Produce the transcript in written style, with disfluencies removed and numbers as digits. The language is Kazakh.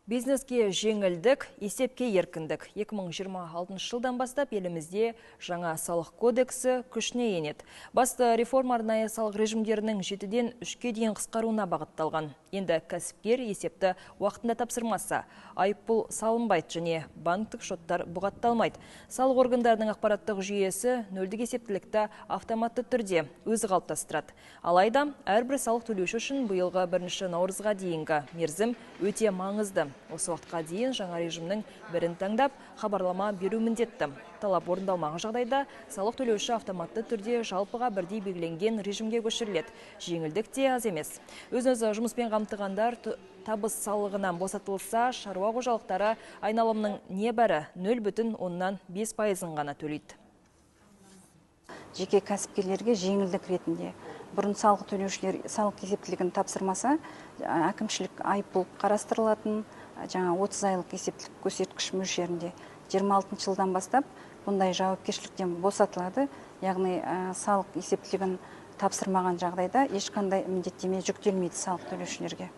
Бизнеске жеңілдік, есепке еркіндік. 2026 жылдан бастап елімізде жаңа салық кодексі күшіне енеді. Басты реформа арнайы салық режимдерінің 7-ден 3-ке дейін қысқаруына бағытталған. Енді кәсіпкер есепті уақытында тапсырмаса, айыппұл салынбайды және банктік шоттар бұғатталмайды. Салық органдарының ақпараттық жүйесі нөлдік есептілікті автоматты түрде өзі қалыптастырады. Алайда әрбір салық төлеуші үшін биылғы 1 наурызға дейінгі мерзім өте маңызды. Осы уақытқа дейін жаңа режимнің бірін таңдап, хабарлама беру міндетті. Талап орындалмаған жағдайда салық төлеуші автоматты түрде жалпыға бірдей белгіленген режимге көшіріледі. Жеңілдік те аз емес. Өзін-өзі жұмыспен қамтығандар табыс салығынан босатылса, шаруа қожалықтары айналымның небәрі 0,5%-ын ғана төлейді. Жеке кәсіпкерлерге жеңілдік ретінде бұрын салық төлеушілер салық есептілігін тапсырмаса, әкімшілік айыппұл қарастырылатын, жаңа 30 айлық есептілік көрсеткіш мөлшерінде 26 жылдан бастап бұндай жауапкершіліктен босатылады. Яғни салық есептілігін тапсырмаған жағдайда ешқандай міндеттеме жүктелмейді салық төлеушілерге.